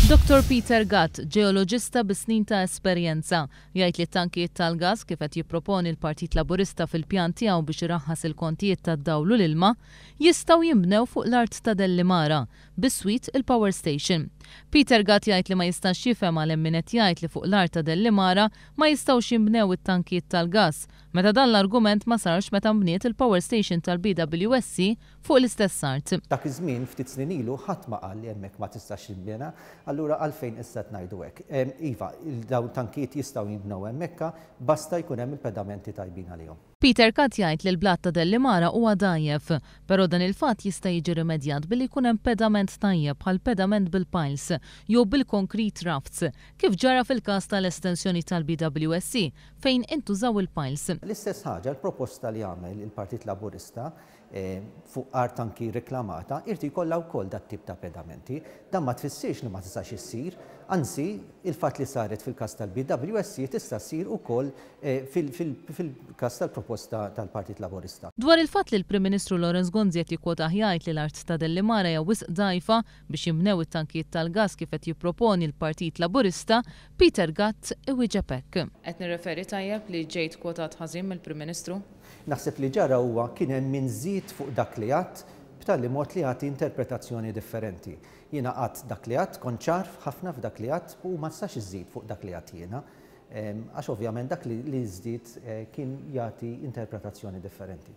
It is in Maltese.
Dottor Peter Gatt, ġeoloġista bi snin ta' esperjenza, jgħid li t-tankijiet tal-gass kif qed jipproponi l-Partit Laburista fil-pjan tiegħu biex iraħħas il-kontijiet tad-dawl u l-ilma, jistgħu jinbnew fuq l-art ta' Dellimara, biswit il-power station. Peter Gatt jgħid li ma jistax jifhem għal hemm min qed jgħid li fuq l-art ta' Dellimara ma jistgħux jinbnew it-tankijiet tal-gass, meta dan l-argument ma sarx meta nbniet il-power station tal-BWSC fuq l-istess art. Dak iż-żmien, ftit snin ilu, ħadd ma qal li hemmhekk ma tistax tinbena, allura għalfejn issa qed ngħidu hekk? Iva, dawn tankijiet jistgħu jinbnew hemmhekka, basta jkun hemm il-pedamenti tajbin għalihom. Peter Gatt jgħid li l-blat ta' Dellimara huwa dgħajjef, però dan il-fatt jista' jiġi rimedjat billi jkun hemm pedament tajjeb bħal pedament bil-piles jew bil-concrete rafts, kif ġara fil-każ tal-estensjoni tal-BWSC fejn intużaw il-piles. L-istess ħaġa l-proposta li għamel il-Partit Laburista fuq art anki riklamata, irid jkollha wkoll dat-tip ta' pedamenti. Dan ma tfissirx li ma tistax issir, anzi, il-fatt li saret fil-każ tal-BWSC tista' ssir ukoll fil-każ tal-proposta tal-Partit Laburista. Dwar il-fatt li l-Prim Ministru Lawrence Gonzi qed jikkwotah jgħid li l-art ta' Dellimara hija wisq dgħajfa biex jinbnew it-tankijiet tal-gass kif qed jipproponi l-Partit Laburista, Peter Gatt iwieġeb hekk. Qed nirreferi tajjeb li ġejt kwotat ħażin mill-Prim Ministru? Naħseb li ġara huwa kien hemm min żied fuq dak li għadt b'tali mod li jagħti interpretazzjoni differenti. Jiena għadt dak li għadt, kont ċar ħafna f'dak li għadt u ma tistax iżżid fuq dak li għadt jiena. Għax ovvjament dak li żdied kien jagħti interpretazzjoni differenti.